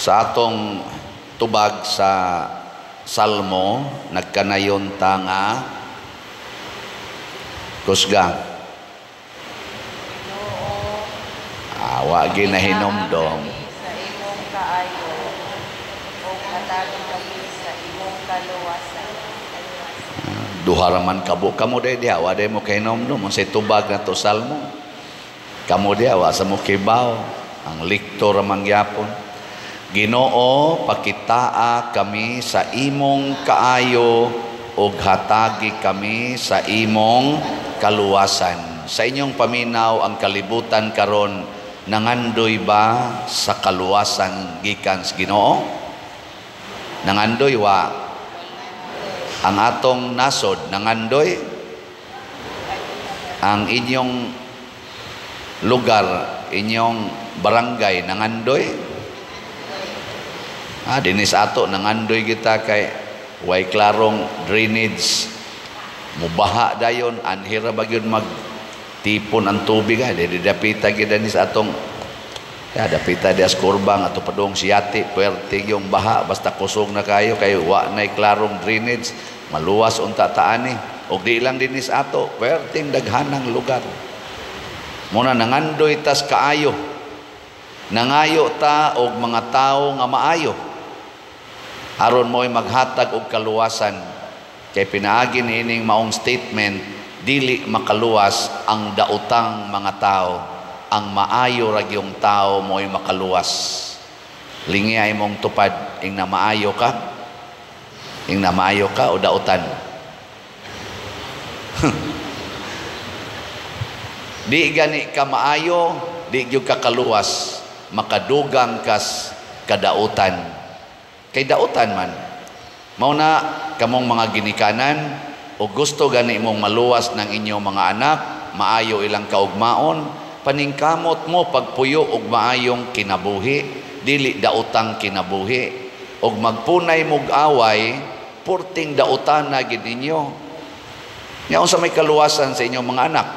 Sa atong tubag sa Salmo, nagkanayon ta nga kusga. Ginoo, Awa ginahinomdom. Kami sa imong kaayo ug hatagi kami sa imong kaluwasan. Duha ra man kabo kamo day diha, wa day mo kahinomdom unsay tubag na to Salmo. Kamo diha wa sa mo kibaw, ang lektor ra man gyapon. Ginoo, pakitaa kami sa imong kaayo ug hatagi kami sa imong kaluwasan. Sa inyong paminaw, ang kalibutan karon nangandoy ba sa kaluwasan gikan sa Ginoo? Nangandoy wa? Ang atong nasod nangandoy? Ang inyong lugar, inyong barangay nangandoy? Ah, dinis ato nangandoy kita kay way klarong drainage. Mubaha dayon, anhira ba gyud mag tipon ang tubig, ah, di dapita gyud dinis atong ya dapita di kurbang ato padung siyati, puwerte yung baha basta kusog na kayo kay wa nay klarong drainage, maluwas unta taani. Og di lang dinis ato, puwerteng daghanang lugar. Muna nangandoy tas kaayo. Nangayo ta og mga tawo nga maayo. Aron mo'y maghatag og kaluwasan. Kay pinaagi niining maong statement, dili makaluwas ang daotang mga tao. Ang maayo ra gyung tao mo'y makaluwas. Lingi ay mong tupad, ing na maayo ka? Ing na maayo ka o daotan? Di gani ka maayo, di gyud ka kaluwas, makadugang kas kadautan. Kay dautan man. Mao na kamong mga ginikanan o gusto gani mong maluwas ng inyong mga anak, maayo ilang kaugmaon, paningkamot mo pagpuyo og maayong kinabuhi, dili daotang kinabuhi. Og magpunay mog away, purting dautan na gid ninyo. Nya unsa may kaluwasan sa inyong mga anak,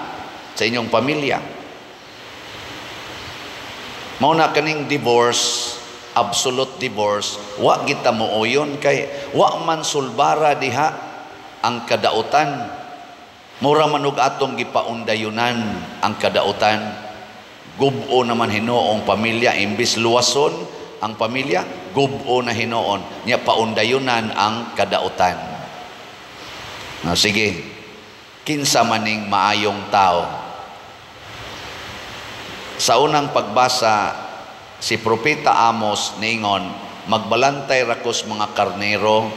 sa inyong pamilya? Mao na kaning divorce, absolute divorce, wa kita mooyon kay wa man sulbara diha ang kadautan. Mura man og atong gipaundayunan ang kadautan. Gubo naman hinuong pamilya, imbis luwason ang pamilya, gubo na hinuon nya paundayunan ang kadautan. Na sige, kinsa maning maayong tao? Sa unang pagbasa, si Propeta Amos ningon, magbalantay ra kos mga karnero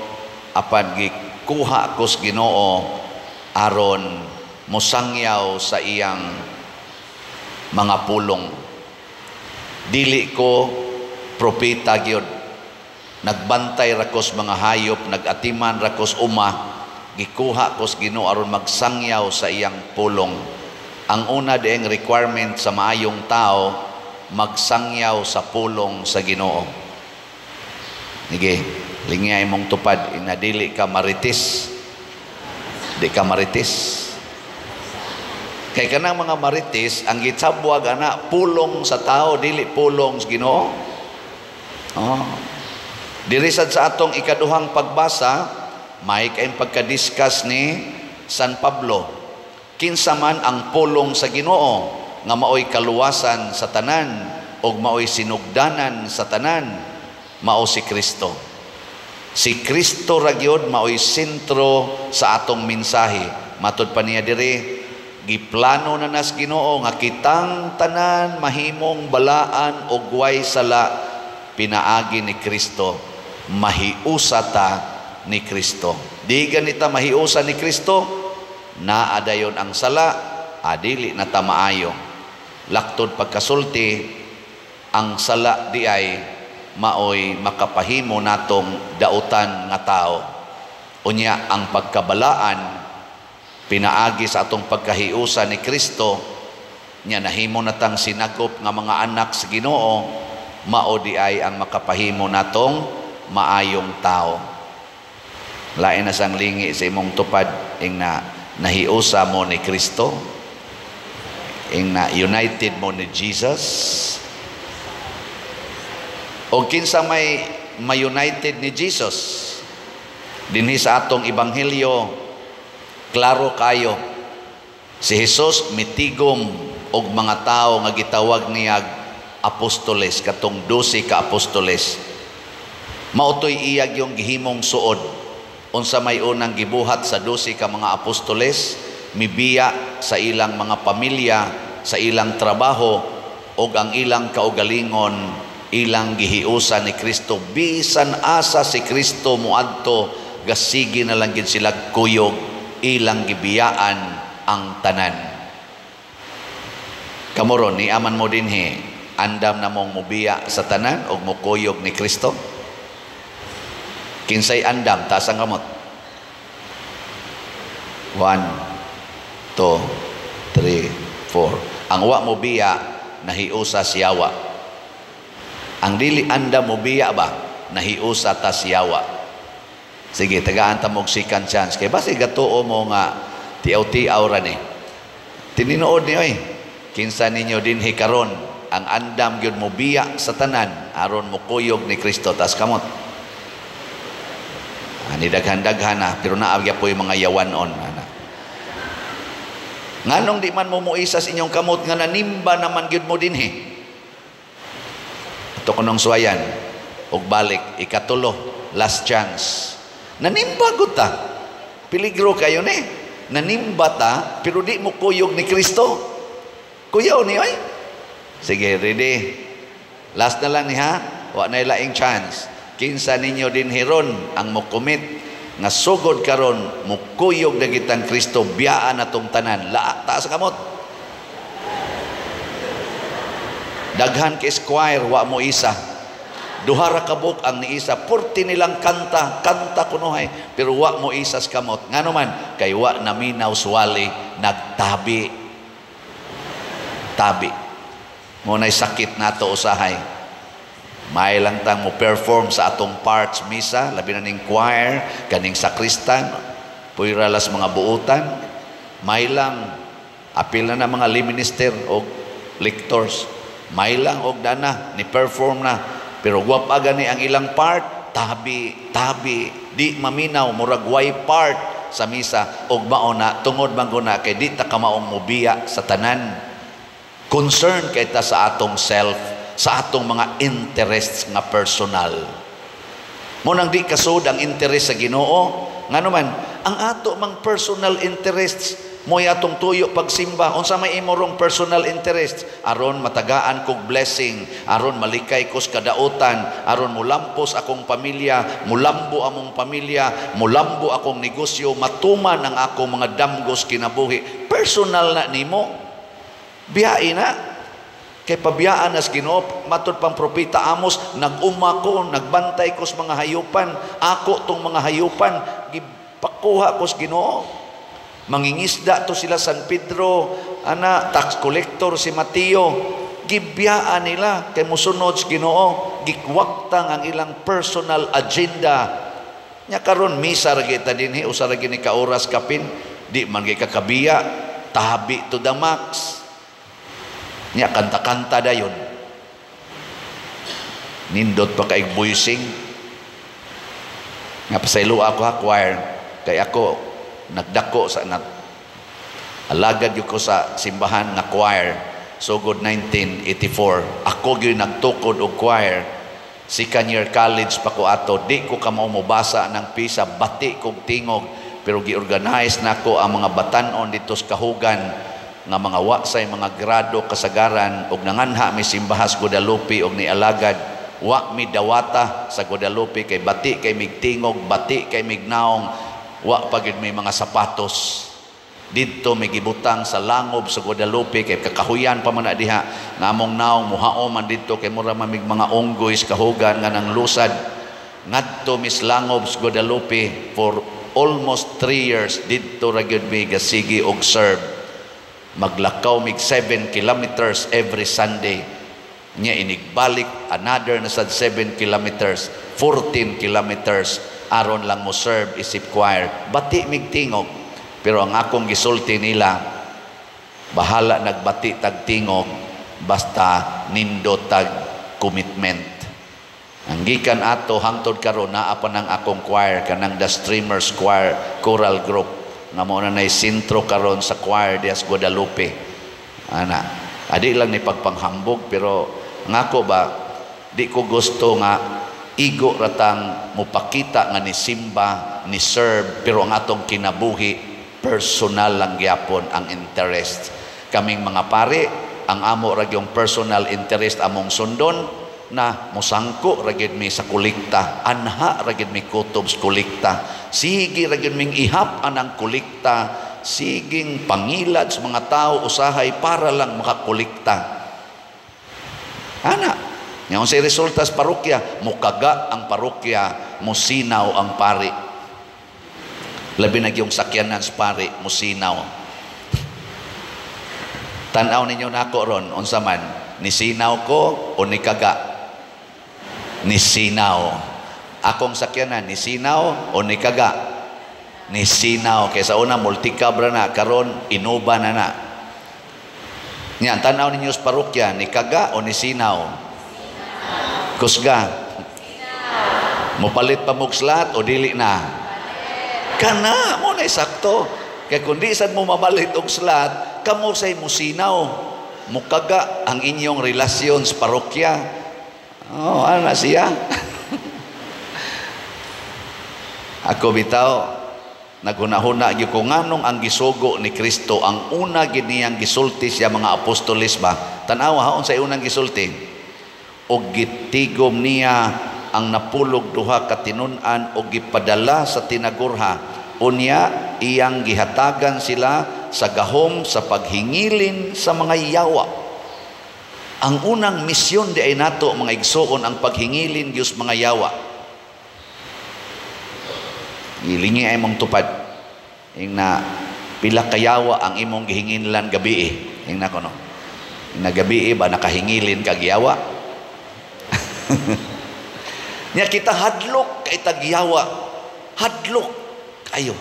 apan gikuha kos Ginoo aron mosangyaw sa iyang mga pulong. Dili ko propeta gyud. Nagbantay ra kos mga hayop, nagatiman ra kos uma, gikuha kos Ginoo aron magsangyaw sa iyang pulong. Ang una dieng requirement sa maayong tao, magsangyaw sa pulong sa Ginoo. Sige, lingay mong tupad, inadili ka marites. Di ka marites. Kay kanang mga marites, ang gitsabwag ana pulong sa tao, dili pulong sa Ginoo. Oh. Diri sad sa atong ikaduhang pagbasa, may kayong pagka-discuss ni San Pablo. Kinsa man ang pulong sa Ginoo nga maoy kaluwasan sa tanan ug maoy sinugdanan sa tanan, mao si Kristo. Si Kristo ra gyud maoy sentro sa atong mensahe. Matud pa niya diri, giplano na nas Ginoo nga kitang tanan mahimong balaan og way sala pinaagi ni Kristo. Mahiusa ta ni Kristo. Di ganita mahiusa ni Kristo, naa dayon ang sala, adili na ta maayo. Laktod pagkasulti, ang sala di ay maoy makapahimo natong dautan nga tao. Unya ang pagkabalaan pinaagi sa atong pagkahiusa ni Kristo, nya nahimo natang sinagop nga mga anak sa Ginoo, mao di ay ang makapahimo natong maayong tao. Lain na sang lingi sa imong tupad ing na nahiusa mo ni Kristo, ing na united mo ni Jesus. O kinsa may ma-united ni Jesus? Dinhi sa atong ebanghelyo, klaro kayo. Si Jesus mitigom og mga tawo nga gitawag niya apostoles, katong 12 ka apostoles. Mao toy iya yung gihimong suod. Unsa may unang gibuhat sa 12 ka mga apostoles? Mibiya sa ilang mga pamilya, sa ilang trabaho, og ang ilang kaugalingon ilang gihiusan ni Kristo. Bisan asa si Kristo moadto, gasige na lang gid sila kuyog, ilang gibiyaan ang tanan. Kamo ron, ni aman mo dinhi, andam na mong mubiya sa tanan og mukuyog ni Kristo? Kinsay andam? Taas ang kamot. 1, 2, 3, 4. Ang wa mo biya, nahiusa siyawa. Ang dili andam mo biya ba, nahiusa ta siyawa. Sige, tagaan ta mog second chance. Kay basi gatuo mo nga tiaw-tiaw ra ni. Tininood ni oy. Kinsa ninyo dinhi karon ang andam gyud mo biya sa tanan aron mo kuyog ni Kristo? Taas kamot. Ani daghan-daghan na, pero naa po yung mga yawanon ana. Nganong di man mo muisa sa inyong kamot nga nanimba naman gyud mo dinhi? Ito kunong suwayan og balik ikatulo, last chance. Nanimba gud ta. Peligro kayo ni. Nanimba ta pero di mo kuyog ni Kristo. Kuyaw ni oy. Sige, ready. Last na lang ni ha. Wa na laing chance. Kinsa ninyo din hiron ang mo-commit nga sugod karon mukuyog na gitang Kristo, biyaan atong tanan? La, taas kamot. Daghan kay squire wa mo isa. Duha ra ka buok ang niisa, purti nilang kanta, kanta kunuhay, pero wa mo isa sa kamot. Ngano man? Kay wa naminaw suwali, nagtabi. Tabi. Mo nay sakit nato usahay. May lang tang mo perform sa atong parts misa, labi na ning choir, kaning sakristan, puyra las mga buutan. May lang apil na na mga lay minister og lectors. May lang og dana ni perform na, pero gwapa gani ang ilang part, tabi, tabi, di maminaw, murag way part sa misa og mao na tungod man guna kay di ta kamaong mobiya sa tanan. Concern kay ta sa atong self, sa atong mga interests nga personal. Mo nang di kasud ang interest sa Ginoo. Ngano man ang ato mang personal interests mo'y atong tuyo pagsimba. Unsa may imorong personal interest? Aron matagaan kog blessing, aron malikay kos kadautan, aron mulampos akong pamilya, mulambo among pamilya, mulambo akong negosyo, matuman ang akong mga damgos kinabuhi. Personal na nimo. Biyae na. Kay pabiyaan nas Ginoo, matud pang propeta Amos, nag-uma ko, nagbantay ko sa mga hayupan, ako tong mga hayupan, gipakuha ko sa Ginoo. Mangingisda to sila San Pedro, ana, tax collector si Mateo, gibiyaan nila kay mosunod sa Ginoo, gikwagtang ang ilang personal agenda. Nya karon misa ra kita dinhi, usa ra gini ka oras kapin, di man gyud kakabiya, tabi to the max. Nya kanta-kanta dayon. Nindot pa kay voicing. Nga pasaylo ako ha choir, kay ako nagdako sa nag alagad gyud ko sa simbahan nga choir sugod 1984. Ako gyud nagtukod og choir. Second year college pa ko ato, di ko kamao mobasa ng pisa, bati kog tingog, pero gi-organize nako ang mga batan-on dito sa Kahugan nga mga wa say mga grado kasagaran, og nanganha mi simbahas Guadalupe og nialagad. Wa mi dawata sa Guadalupe kay bati kay migtingog, bati kay mignaong, wa pa gyud may mga sapatos. Didto may gibutang sa langob sa Guadalupe kay kakahuyan pa man na diha nga among naong muhao man didto kay mura man mig mga unggoy sa Kahugan nga nang lusad. Ngadto mis langob sa Guadalupe for almost 3 years, didto ra gyud mi gasigi og serve. Maglakaw mig 7 kilometers every Sunday. Nya inigbalik another na sad 7 kilometers, 14 kilometers aron lang mo serve isip choir. Bati mig tingog, pero ang akong gisulti nila, bahala nagbati tag tingog basta nindo tag commitment. Ang gikan ato hangtod karon naa pa nang akong choir, kanang The Streamers Choir Choral Group nga mao na nay sentro karon sa choir dias Guadalupe. Ana, adi lang ni pagpanghambog, pero ngako ba, di ko gusto nga igo ratang mupakita nga ni simba, ni serve, pero ang atong kinabuhi personal lang gyapon ang interest. Kaming mga pari, ang amo ra gyung personal interest among sundon na musangko ra gyud mi sa kolekta, anha ra gyud mi kutob sa kolekta, sige ra gyud ming ihap anang kolekta, siging pangilad sa mga tao usahay para lang makakolekta. Ana, nga unsay resulta sa parokya? Mukaga ang parokya, musinaw ang pari. Labi na yung sakyanan sa pari, musinaw. Tanaw ninyo nako ron, unsa man, nisinaw ko o nikaga? Nisinaw. Akong sakyanan, nisinaw o nikaga? Nisinaw. Kaysa una, multicab ra na, karon Innova na na. Yan, tanaw ninyo sa parokya, nikaga o nisinaw? Kusga. Mupalit pa mo slot o dili na? Kana, mo na sakto. Kaya kung di sad mo mamalit og slot, kamo say musinaw. Mukaga ang inyong relasyon sa parokya. Oh, ano na siya? Ako bitaw, naghunahuna gyud ko nganong ang gisugo ni Kristo, ang una gid niyang gisulti siya mga apostoles ba? Tan-awa ha, unsay unang gisulti? Og gitigom niya ang napulog duha ka tinun-an og gipadala sa tinagurha. Unya iyang gihatagan sila sa gahom sa paghingilin sa mga yawa. Ang unang misyon di ay nato mga igsuon ang paghingilin gyud mga yawa. Gilingi ay mong tupad. Ing na pila kayawa ang imong gihinginlan gabi eh. Ing na kono. Ing na gabi eh, ba nakahingilin kag yawa? Nya kita hadlok kay tagyawa. Hadlok kayo.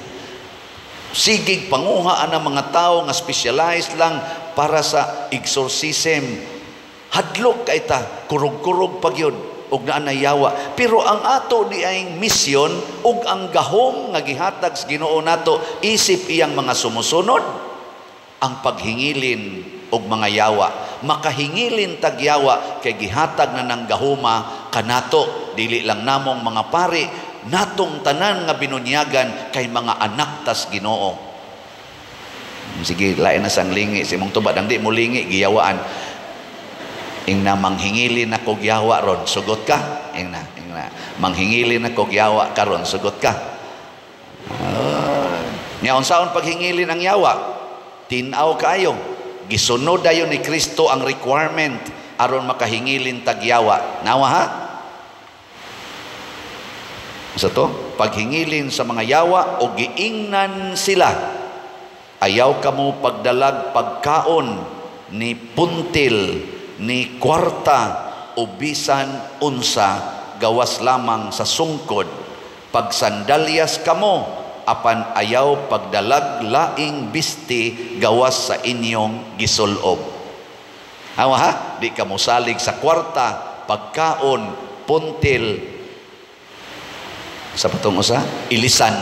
Sigig panguha ang mga tao nga specialized lang para sa exorcism. Hadlok kay ta, kurog-kurog pagyud og naa na yawa. Pero ang ato di ay misyon ug ang gahom nga gihatag sa Ginoo nato isip iyang mga sumusunod ang paghingilin og mga yawa. Makahingilin tagyawa kay gihatag na ng gahoma kanato. Dili lang namong mga pari, natong tanan nga binunyagan kay mga anak tas Ginoo. Sige, lain na sang lingi si mong tubad, ang di mo lingi giyawaan. Ing na manghingilin ako giyawa ron, sugot ka. Ing na, manghingilin ako giyawa karon, sugot ka. Nya unsaon paghingilin ang yawa? Tin-aw kaayo. Gisunod dayon ni Kristo ang requirement aron makahingilin tagyawa. Nawa ha? Sa to, paghingilin sa mga yawa o giingnan sila. Ayaw kamo pagdalag pagkaon ni puntil ni kwarta o bisan unsa gawas lamang sa sungkod. Pagsandalyas kamo apan ayaw pagdalag laing bisti gawas sa inyong gisulob. Awa ha? Di ka mosalig sa kwarta, pagkaon, puntil, sa patong usa, ilisan.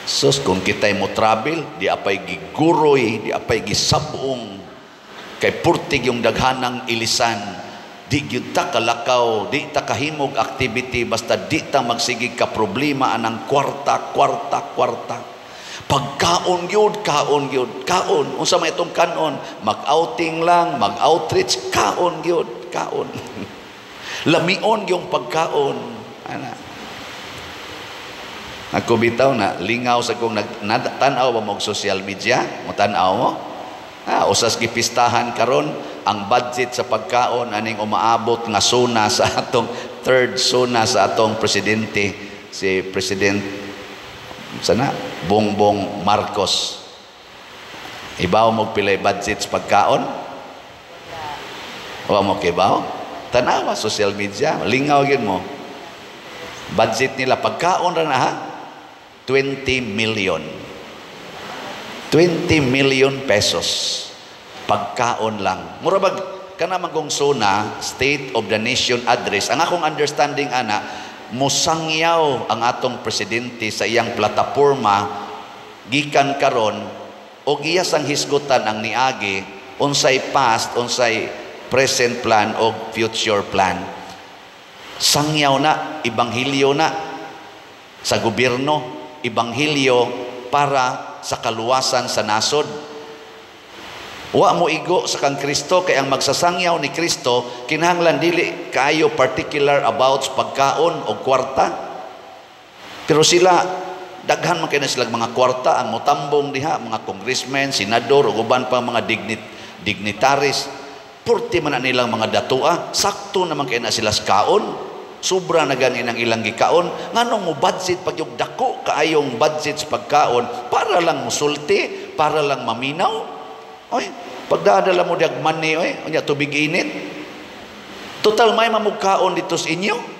Sus, kung kita'y mo travel, di apay giguroy, di apay gisabong, kay purtig yung daghanang ilisan. Di gyud ta kalakaw, di ta kahimog activity, basta di ta magsigig ka problema anang kwarta, kwarta, kwarta. Pagkaon gyud, kaon gyud, kaon. Unsa may itong kanon? Mag-outing lang, mag-outreach, kaon gyud, kaon. Lamion yung pagkaon. Ana. Ako bitaw na lingaw sa kong tan-aw ba mo social media? Mo tan-aw mo? Ah, usas gipistahan karon ang budget sa pagkaon aning umaabot nga suna sa atong third suna sa atong presidente, si President sana Bongbong Marcos. Ibaw mo pilay budget sa pagkaon? Wa mo kibaw? Tanawa social media, lingaw gyud mo. Budget nila pagkaon ra na ha? 20 million. 20 million pesos. Pagkaon lang. Mura bag Kana magong SONA, State of the Nation Address, ang akong understanding ana, musangyaw ang atong presidente sa iyang plataporma gikan karon o iya sang hisgutan ang niagi, unsay past, unsay present plan o future plan. Sangyaw na, ebanghelyo na sa gobyerno, ebanghelyo para sa kaluwasan sa nasod. Wa mo igo sa kang Kristo kay ang magsasangyaw ni Kristo kinahanglan dili kaayo particular about pagkaon o kwarta. Pero sila, daghan man kay na silang mga kwarta ang motambong diha, mga congressmen, senador ug uban pa mga dignitaries. Purti man na nilang mga datua, sakto naman kay na sila sa kaon. Sobra na gani ang ilang gikaon. Nganong mo budget pag yung dako kaayong budget sa pagkaon para lang musulti, para lang maminaw? Oy, pagdadala mo diag money, oy, unya tubig init. Total may mamugkaon dito sa inyo.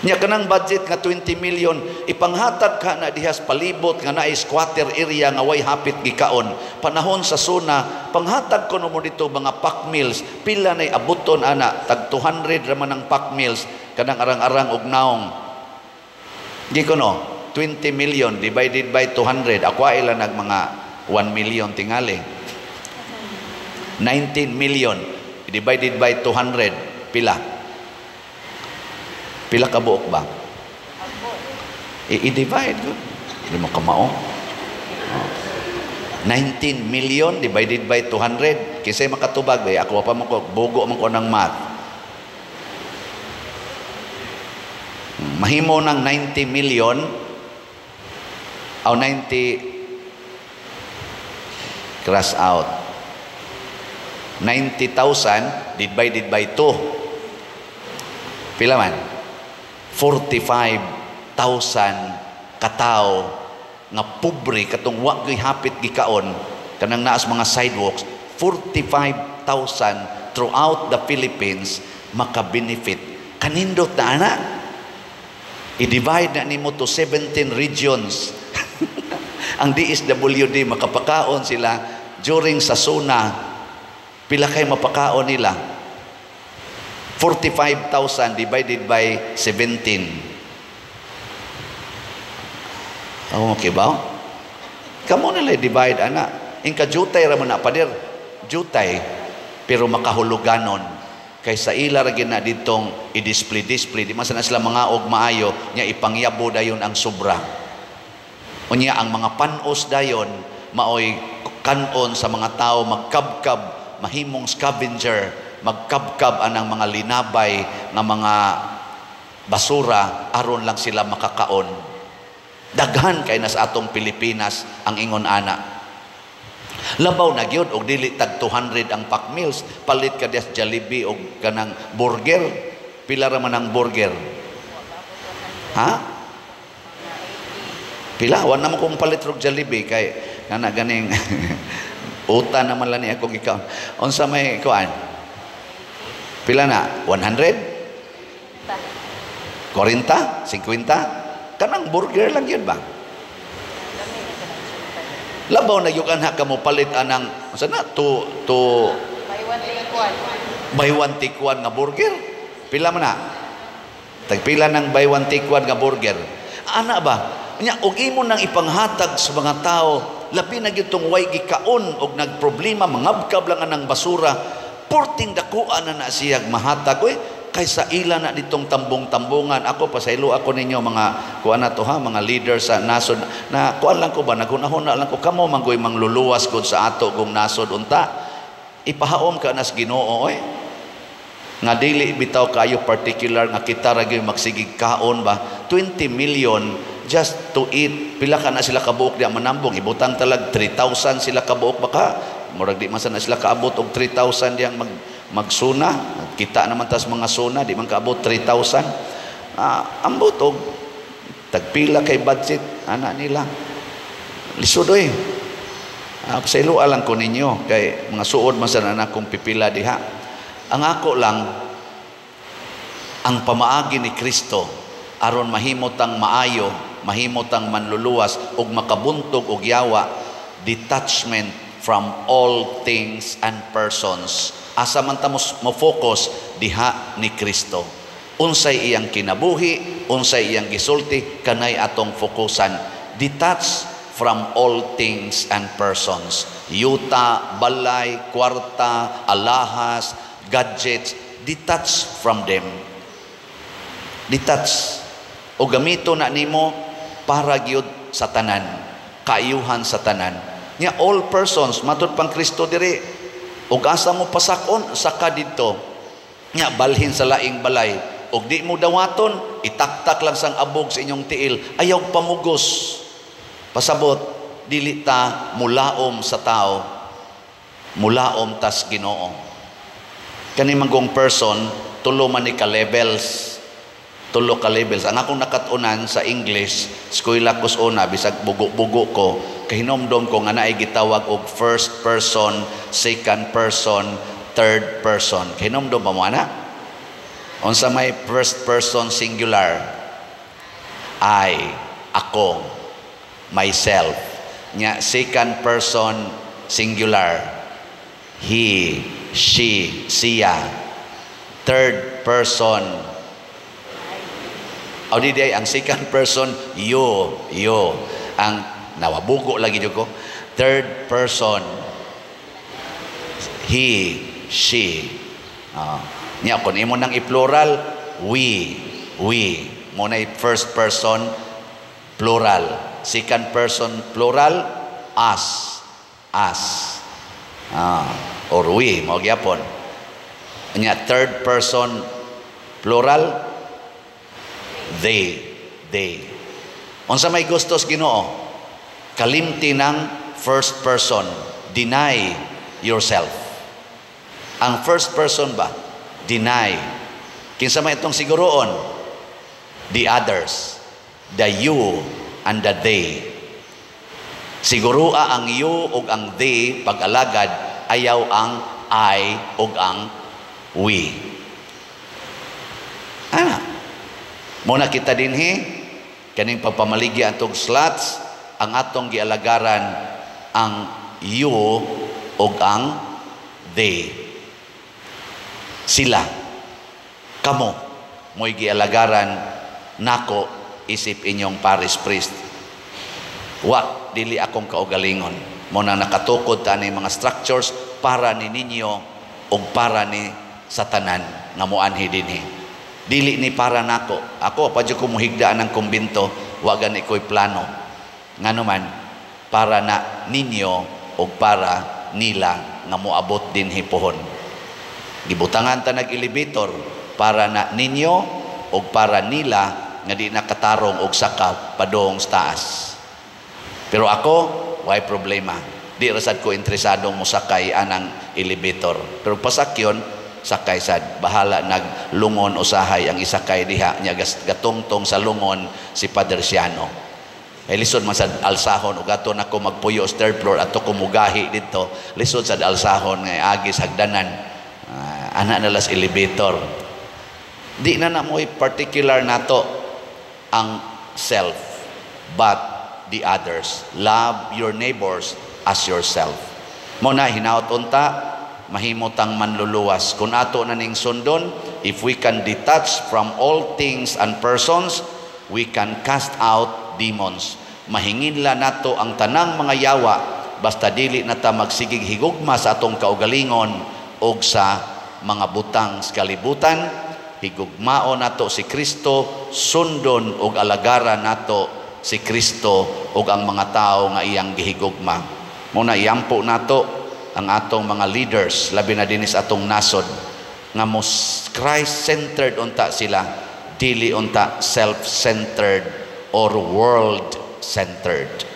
Nya kanang budget nga 20 million ipanghatag ka na dihas palibot nga naay squatter area nga way hapit gikaon. Panahon sa SONA, panghatag ko mo dito mga pack meals, pila nay abuton ana? Tag 200 ra man ang pack meals kanang arang-arang og naong. Di ko no, 20 million divided by 200, ako ila nag mga 1 million tingali. 19 million divided by 200, pila? Pila ka buok ba? I-divide ko. Hindi mo kamao. Oh. 19 million divided by 200. Kisay makatubag, eh, ako pa mo ko, bugo man ko ng math. Mahimo ng 90 million o 90 cross out. 90,000 divided by 2. Pila man? 45,000 katao nga pobre katong wa gyud hapit gikaon kanang naas mga sidewalks, 45,000 throughout the Philippines maka-benefit. Kanindot na ana. I-divide na nimo to 17 regions. Ang DSWD makapakaon sila during sa SONA. Pila kay mapakaon nila? 45,000 divided by 17. Oh, okay ba? Kamo nila divide ana. Ingka jutay ra man na pader. Jutay pero makahuluganon. Kay sa ila ra gid na ditong i-display-display, di man sana sila mga og maayo nya ipangyabo dayon ang sobra. Unya ang mga panos dayon maoy kanon sa mga tao, magkabkab, mahimong scavenger, magkabkab anang mga linabay nga mga basura aron lang sila makakaon. Daghan kay nas atong Pilipinas ang ingon ana. Labaw na gyud og dili tag 200 ang pack meals, palit ka dias Jollibee og kanang burger. Pila ra man ang burger? Ha? Pila? Wa na mo kong palit og Jollibee kay kana ganing uta naman lang ni ako gikaon. Unsa may kuan? Pila na? 100? 40? 50? Kanang burger lang yun ba? Labaw na yung anak ka mo palit anang unsa na to Buy one take one. Buy one take one nga burger. Pila man na? Tagpila ng buy one take one nga burger. Ana ba? Nya og imo nang ipanghatag sa mga tao, labi na gyud tong way gikaon og nagproblema, mangabkab lang anang basura, porting dakuan na na siyag mahatag oy kaysa ila na ditong tambong-tambungan. Ako pasaylo ako ninyo mga kuan na to ha, mga leader sa nasod na kuan lang ko ba, naghunahuna lang ko kamo manggoy mangluluwas gud sa ato kung nasod unta. Ipahaom ka nas Ginoo oy. Nga dili bitaw kayo particular nga kita ra gyud magsigig kaon ba, 20 million just to eat. Pila ka na sila kabuok di manambong, ibutang talag 3,000 sila kabuok, baka murag di man sana sila kaabot og 3,000 diyang magsuna. Kita naman tas mga suna di man kaabot 3,000. Ambot og tagpila kay budget ana nila. Lisod oy. Pasayloa lang ko ninyo kay mga suod man sana na akong pipila diha. Ang ako lang ang pamaagi ni Kristo aron mahimot ang maayo, mahimot ang manluluwas ug makabuntog og yawa, detachment from all things and persons. Asa man ta mo focus? Diha ni Kristo. Unsay iyang kinabuhi, unsay iyang gisulti, kanay atong fokusan. Detach from all things and persons. Yuta, balay, kwarta, alahas, gadgets, detach from them. Detach. O gamito na nimo para gyud sa tanan, kaayuhan sa tanan. Nya all persons, matud pang Kristo diri, ug asa mo pasakon, saka didto. Nya balhin sa laing balay, ug di mo dawaton, itaktak lang sang abog sa inyong tiil, ayaw pamugos. Pasabot, dili ta mulaom sa tao, mulaom tas Ginoo. Kani manggong person, tulo man ni ka levels. Tulo ka levels. Ang akong nakat-unan sa English, eskwela ko sa una, bisag bugo-bugo ko, kahinomdom ko nga naay gitawag og first person, second person, third person. Kahinomdom ba mo ana? Unsa may first person singular? I, ako, myself. Nya second person singular, he, she, siya. Third person, o di di ang second person, you, you. Ang nawabugo lagi jud ko. Third person, he, she. Nya kung imo nang i-plural, we, we. Mo na first person plural. Second person plural, us, us. Or we, mao gyapon. Nya third person plural, they, they. Unsa may gustos Ginoo? Kalimti ng first person. Deny yourself. Ang first person ba? Deny. Kinsa may itong siguroon? The others. The you and the they. Siguroa ang you ug ang they pag-alagad, ayaw ang I ug ang we. Ana. Muna kita dinhi kaning pagpamaligya atong slots, ang atong gialagaran ang you ug ang they. Sila, kamo mo'y gialagaran nako isip inyong parish priest. Wa dili akong kaugalingon. Mo na nakatukod ta ni mga structures para ni ninyo ug para ni sa tanan nga moanhi dinhi. Dili ni para nako. Ako pa jud ko muhigda ng kumbento, wa gani ko'y plano. Ngano man, para na ninyo ug para nila nga moabot dinhi pohon. Gibutangan ta nag elevator para na ninyo ug para nila nga di nakatarong og saka padong sa taas. Pero ako, way problema. Di ra sad ko interesadong mosakay anang elevator. Pero pasakyon, sakay sad. Bahala naglungon usahay ang isakay diha nya gatungtong sa lungon si Padre Siano. Ay lisod man sad alsahon ug ato nako magpuyo sa third floor, ato ko mugahi didto. Lisod sad alsahon nga agi sa hagdanan. Ana na las elevator. Di na na mo'y particular nato ang self, but the others. Love your neighbors as yourself. Mo na hinaot unta mahimo tang manluluwas. Kung ato na ning sundon, if we can detach from all things and persons, we can cast out demons. Mahinginla nato ang tanang mga yawa basta dili na ta magsigig higugma sa atong kaugalingon og sa mga butang sa kalibutan. Higugmao nato si Kristo, sundon og alagaran nato si Kristo ug ang mga tawo nga iyang gihigugma. Muna iampo nato ang atong mga leaders, labi na dinhi sa atong nasod, nga mos Christ-centered unta sila, dili unta self-centered or world-centered.